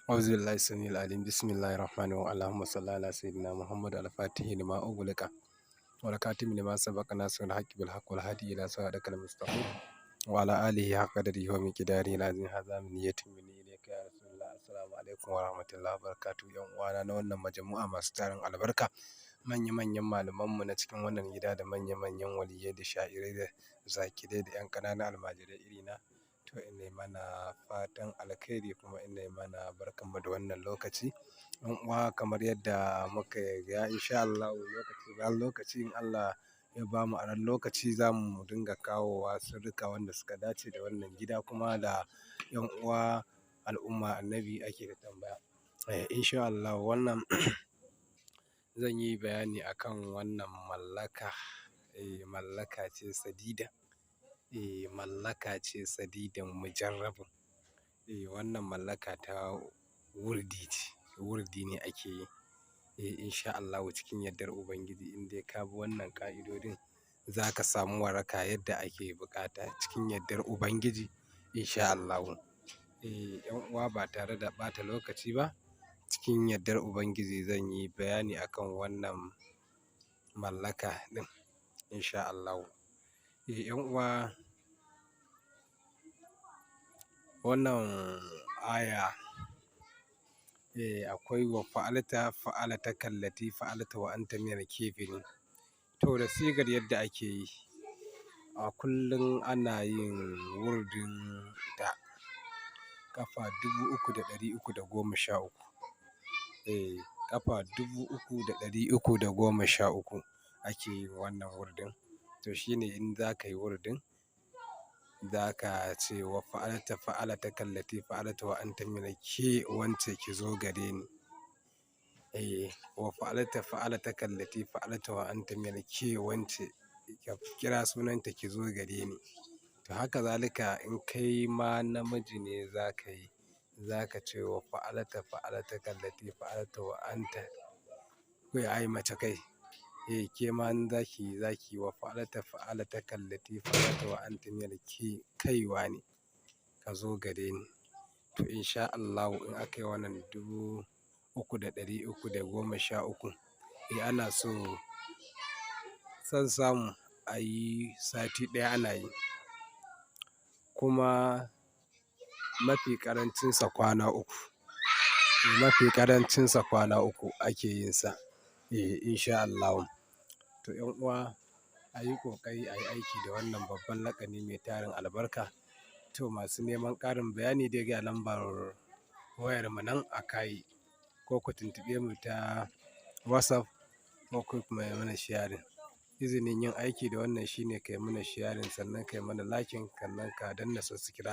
أعوذ بالله السميع العليم، بسم الله الرحمن الرحيم. اللهم صل على سيدنا محمد الفاتح لما أغلق والخاتم لما سبق ناصر الحق بالحق والهادي إلى صراطك المستقيم وعلى آله حق قدره ومقداره العظيم. هذا من نية مني إليك يا رسول الله. السلام عليكم ورحمة الله وبركاته. 'Yan uwana na wannan majmu'a masu tarin albarka, manya-manyan malamanmu na cikin wannan gida da manya-manyan waliyyai da sha'irai da zakirai da 'yan ƙananan almajirai irina, to ina mana fatan alkhairi kuma ina mana barkanmu da wannan lokaci. 'Yan uwa, kamar yadda muka ga, insha Allahu lokaci bayan lokaci, in Allah ya bamu aron lokaci, za mu dinga kawowa sirrika wanda suka dace da wannan gida kuma da 'yan uwa al'umma Annabi ake da tambaya. Insha Allahu wannan zan yi bayani akan wannan mallaka. Mallaka ce sadida. Mallaka ce sadidan mujarrabin. Wannan mallaka ta wurdi ce, wurdi ne ake yi. Insha Allahu cikin yardar Ubangiji, in dai ka bi wannan ƙa'idodin, za ka samu waraka yadda ake buƙata cikin yardar Ubangiji, insha Allahu. 'Yan uwa, ba tare da ɓata lokaci ba, cikin yardar Ubangiji zan yi bayani akan wannan mallaka ɗin, insha Allahu. 'Yan uwa, wannan aya, akwai wa fa'alta fa'alataka allati fa'alta wa anta minal kafirin. To, da sigar yadda ake yi, a kullum ana yin wurdin ta ƙafa 3313. Ƙafa 3313 ake yin wannan wurdin. To shine in za ka yi wurdin, za ka ce wa fa'alta fa'alataka allati fa'alta wa anta minal ke wance ki zo gare ni. Wa fa'alta fa'alataka allati fa'alta wa anta minal ke wance, ka kira sunanta, ki zo gare ni. To haka zalika in kai ma namiji ne za ka yi, za ka ce wa fa'alta fa'alataka allati fa'alta wa anta, ai mace kai. Ke ma in za ki yi, za ki yi wa fa'alta fa'alataka allati fa'alta wa anta minal ke kaiwa ne, ka zo gare ni. To insha Allahu in aka yi wannan 3313, ana so son samu a yi sati ɗaya ana yi. Kuma mafi ƙarancinsa kwana 3. Mafi ƙarancinsa kwana 3 ake yin sa. Insha Allahu. To 'yan uwa, a yi ƙoƙari a yi aiki da wannan babban laƙani mai tarin albarka. To masu neman ƙarin bayani dai, ga lambar wayar mu nan a kai, ko ku tuntuɓe mu ta WhatsApp ko kuma yi mana sharing. Izinin yin aiki da wannan shine ka yi mana sharing, sannan ka yi mana liking, sannan ka danna subscribe.